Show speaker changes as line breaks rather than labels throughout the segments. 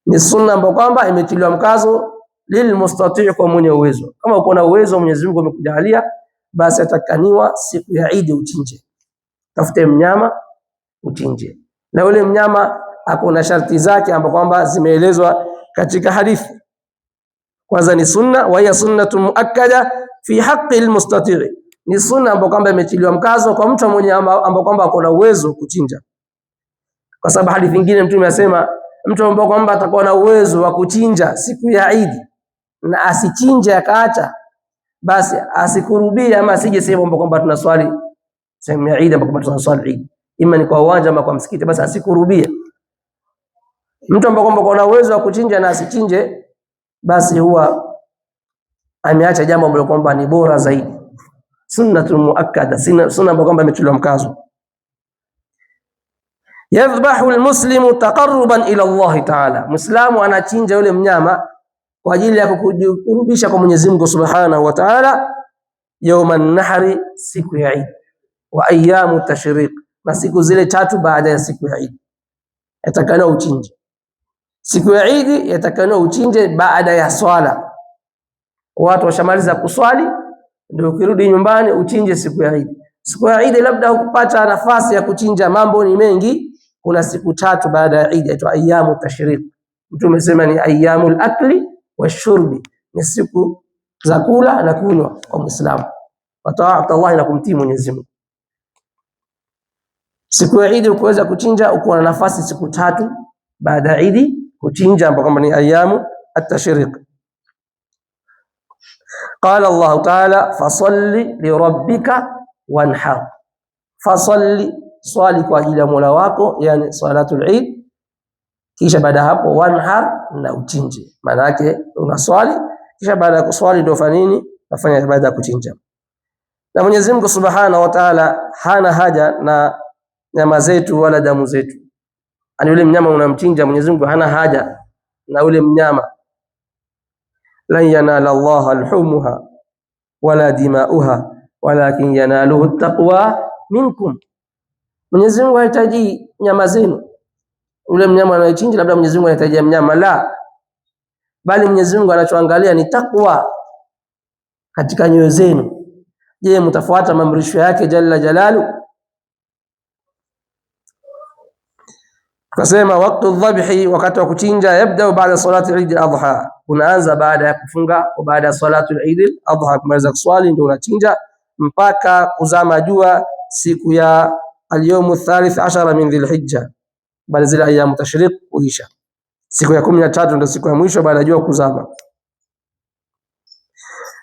Ni sunna ambayo kwamba imetiliwa mkazo lilmustati', kwa mwenye uwezo. Kama uko na uwezo, Mwenyezi Mungu amekujalia, basi atakaniwa siku ya Idi uchinje, tafute mnyama uchinje, na yule mnyama ako na sharti zake ambapo kwamba zimeelezwa katika hadithi. Kwanza ni sunna, wa hiya sunnatu muakkada fi haqqi almustati', ni sunna ambayo kwamba imetiliwa mkazo kwa mtu mwenye ambao kwamba ako na uwezo kuchinja, kwa sababu hadithi nyingine Mtume asema mtu ambaye kwamba atakuwa na uwezo wa kuchinja siku ya Idi na asichinje akaacha, basi asikurubie ama asije sehemu ambapo kwamba tunaswali sehemu ya Idi, ambapo kwamba tunaswali Idi, ima ni kwa uwanja ama kwa msikiti, basi asikurubie. Mtu ambaye kwamba ana uwezo wa kuchinja na asichinje, basi huwa ameacha jambo ambalo kwamba ni bora zaidi, sunnatul muakkada, sunna ambayo kwamba imetiliwa mkazo. Yadhbahu almuslimu taqarruban ila Allah ta'ala, Muislamu anachinja yule mnyama kwa ajili ya kujikurubisha kwa Mwenyezi Mungu Subhanahu wa Ta'ala, yauma nahri, siku ya Eid, wa ayamu tashriq, na siku zile tatu baada ya siku ya Eid yatakana uchinje. Siku ya Eid yatakana uchinje baada ya swala, watu washamaliza kuswali, ndio ukirudi nyumbani uchinje siku ya Eid. Siku ya Eid labda hukupata nafasi ya kuchinja, mambo ni mengi, kuna siku tatu baada ya Eid inaitwa ayamu tashriq. Mtume amesema ni ayamul akli washurbi, ni siku za kula na kunywa kwa Muislamu, wa taat Allah, na kumtii Mwenyezi Mungu. Siku ya Eid ukuweza kuchinja, uko na nafasi siku tatu baada ya Eid kuchinja, ambapo kwamba ni ayamu at-tashriq. Qala Allah ta'ala, fasalli lirabbika wanhar. Fasalli, swali kwa ajili ya Mola wako, yani salatul Eid. Kisha baada hapo wanhar, na uchinje. Maana yake unaswali, kisha baada ya kuswali ndio fanya nini? Nafanya ibada ya kuchinja. Na Mwenyezi Mungu Subhanahu wa Ta'ala hana haja na nyama zetu wala damu zetu. Ani yule mnyama unamchinja, Mwenyezi Mungu hana haja na yule mnyama. Lan yanala Allah alhumuha wala dimauha walakin yanaluhu taqwa minkum. Mwenyezi Mungu hahitaji nyama zenu. Ule mnyama anayechinja labda Mwenyezi Mungu anahitaji mnyama, la, bali Mwenyezi Mungu anachoangalia ni takwa katika nyoyo zenu. Je, mtafuata maamrisho yake jalla jalalu? Tukasema waktu dhabhi, wakati wa kuchinja, yabda baada salati Eid al-Adha, unaanza baada ya kufunga, baada ya salatu Eid al-Adha, kumaliza kuswali ndio unachinja mpaka kuzama jua siku ya al-yawmu thalith ashara min Dhulhijja, baada zile ayamu tashriq kuisha. Siku ya 13 ndio siku ya mwisho baada ya jua kuzama.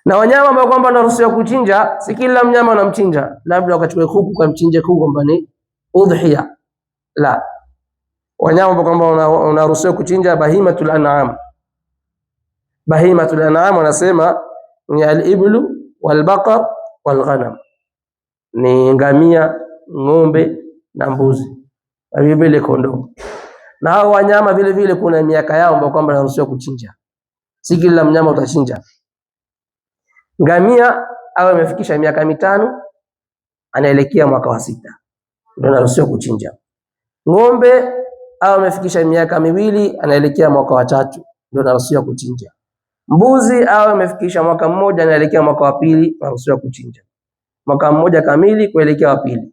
Na wanyama ambao kwamba wanaruhusiwa kuchinja, si kila mnyama unamchinja, labda ukachukue kuku ukamchinje kuku kwamba ni udhiya, la. Wanyama ambao kwamba unaruhusiwa kuchinja, bahimatul an'am. Bahimatul an'am wanasema ni al-iblu wal-baqar wal-ghanam, ni ngamia, ng'ombe na mbuzi, na vile vile kondoo. Na hao wanyama vile vile kuna miaka yao ambayo kwamba wanaruhusiwa kuchinja, si kila mnyama utachinja. Ngamia awe amefikisha miaka 5 anaelekea mwaka wa 6 ndio anaruhusiwa kuchinja. Ng'ombe awe amefikisha miaka 2 anaelekea mwaka wa 3 ndio anaruhusiwa kuchinja. Mbuzi awe amefikisha mwaka 1 anaelekea mwaka wa 2 anaruhusiwa kuchinja, mwaka 1 kamili kuelekea wa 2.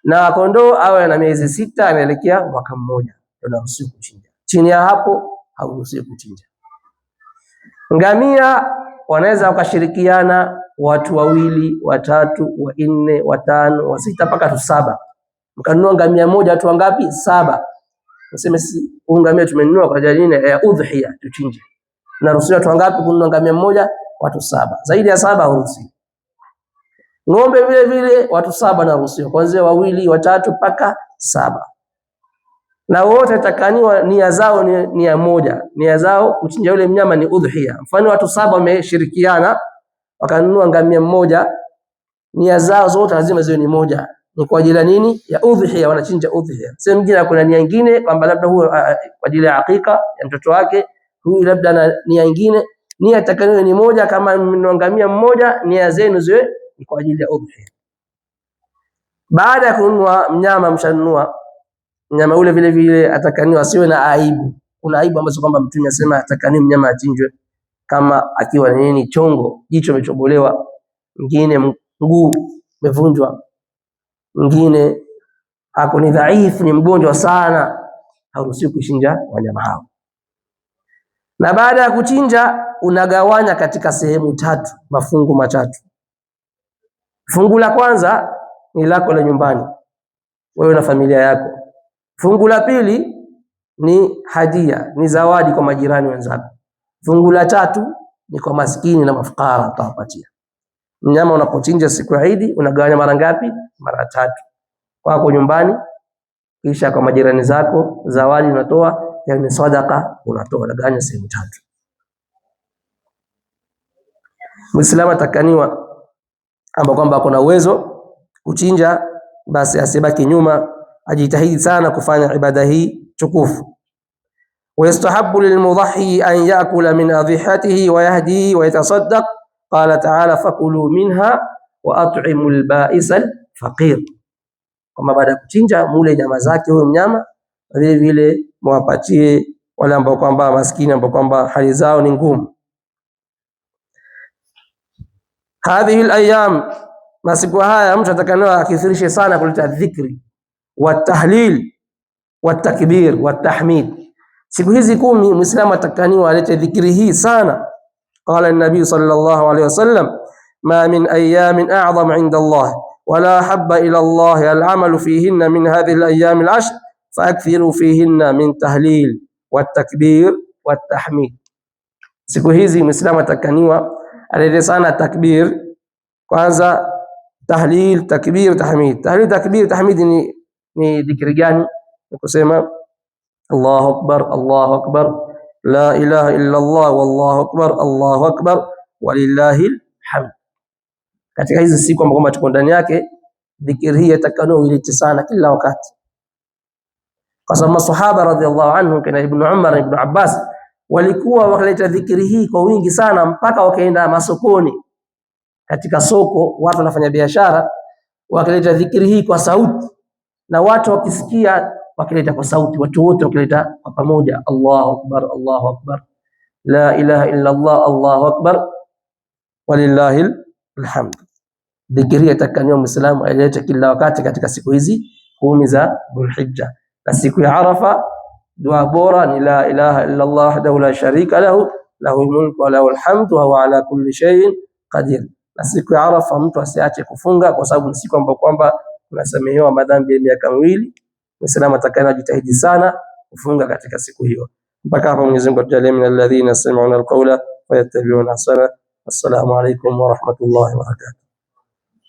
Na kondoo awe na miezi 6 anaelekea mwaka 1 ndio anaruhusiwa kuchinja. Chini ya hapo hauruhusiwi kuchinja. Ngamia wanaweza wakashirikiana watu 2, 3, 4, 5, 6 mpaka watu 7. Mkanunua ngamia moja watu wangapi? 7. Useme si ngamia tumenunua kwa ajili ya udhiya tuchinje. Naruhusiwa watu wangapi kununua ngamia mmoja? Watu 7. Zaidi ya 7 hauruhusiwi. Ng'ombe vile vile watu 7 naruhusiwa, kuanzia 2, 3 mpaka 7. Na wote takaniwa nia zao ni nia moja, nia zao kuchinja yule mnyama ni udhiya. Mfano watu 7 wameshirikiana wakanunua ngamia mmoja, nia zao zote lazima ziwe ni moja, ni kwa ajili ya nini? Ya udhiya, wanachinja udhiya. Sehemu nyingine kuna nia nyingine kwamba labda huyo kwa ajili ya hakika ya mtoto wake, huyu labda na nia nyingine. Nia takaniwa ni moja, kama mnunua ngamia mmoja, nia zenu ziwe ni kwa ajili ya udhiya. Baada ya kununua mnyama, mshanunua mnyama ule vile vile atakaniwa asiwe na aibu. Kuna aibu ambazo kwamba Mtume asema atakani mnyama achinjwe, kama akiwa ni nini, chongo, jicho limechobolewa, mwingine mguu umevunjwa, mwingine ako ni dhaifu, ni mgonjwa sana, hauruhusiwi kuchinja wanyama hao. Na baada ya kuchinja unagawanya katika sehemu tatu, mafungu matatu. Fungu la kwanza ni lako la nyumbani, wewe na familia yako. Fungu la pili ni hadia, ni zawadi kwa majirani wenzako. Fungu la tatu ni kwa maskini na mafukara, utawapatia. Mnyama unapochinja siku ya Idi unagawanya mara ngapi? Mara tatu, kwako nyumbani, kisha kwa majirani zako, zawadi unatoa, yani sadaka unatoa, unagawanya sehemu tatu. Muislamu atakaniwa ambao kwamba kuna uwezo kuchinja, basi asibaki nyuma, ajitahidi sana kufanya ibada hii tukufu. Wayastahabu lilmudhahi an yakula min adhihatihi wa yahdi wa yatasaddaq, qala ta'ala fakulu minha wa at'imu alba'isa alfaqir, kwamba baada ya kuchinja mule nyama zake huyo mnyama, vile vile mwapatie wale ambao kwamba maskini ambao kwamba hali zao ni ngumu. Hadhihi alayam, masiku haya mtu atakaniwa akithirishe sana kuleta dhikri wa tahlil wa takbir wa tahmid. Siku hizi 10 Muislamu atakaniwa alete dhikri hii sana. Qala an-nabii sallallahu alayhi wasallam, ma min ayamin a'zam 'inda Allah wala habba ila Allah al-amalu fihinna min hadhihi al-ayam al-ashr faakthiru fihinna min tahlil wa takbir wa tahmid. Siku hizi Muislamu atakaniwa alete sana takbir kwanza, tahlil, takbir, tahmid. Tahlil, takbir, tahmid ni dhikri gani? Ni kusema Allahu akbar, Allahu akbar, la ilaha illa Allah, wallahu akbar, Allahu akbar, walillahil hamd. Katika hizi siku ambazo kwamba tuko ndani yake, dhikri hii yatakaniwa uilete sana kila wakati, kwa sababu masahaba radhiallahu anhum kina Ibn Umar na Ibn Abbas walikuwa wakileta dhikri hii kwa wingi sana, mpaka wakaenda masokoni. Katika soko watu wanafanya biashara, wakileta dhikri hii kwa sauti, na watu wakisikia wakileta kwa sauti, watu wote wakileta kwa pamoja, Allahu akbar, Allahu akbar, la ilaha illa Allah, Allahu akbar, walillahil hamd. Dhikri hii atakaniwa Muislamu ailete kila wakati katika siku hizi 10 za Dhulhijja. Na siku ya Arafa dua bora ni la ilaha illa Allah wahdahu la sharika lahu lahul mulku wa lahul hamdu wa huwa ala kulli shay'in qadir. Na siku ya Arafa mtu asiache kufunga, kwa sababu ni siku ambayo kwamba unasamehewa madhambi ya miaka miwili. Muislamu atakayejitahidi jitahidi sana kufunga katika siku hiyo. Mpaka hapa Mwenyezi Mungu atujalie min alladhina yastami'una alqawla fayattabi'una ahsana. Assalamu alaykum wa rahmatullahi wa barakatuh.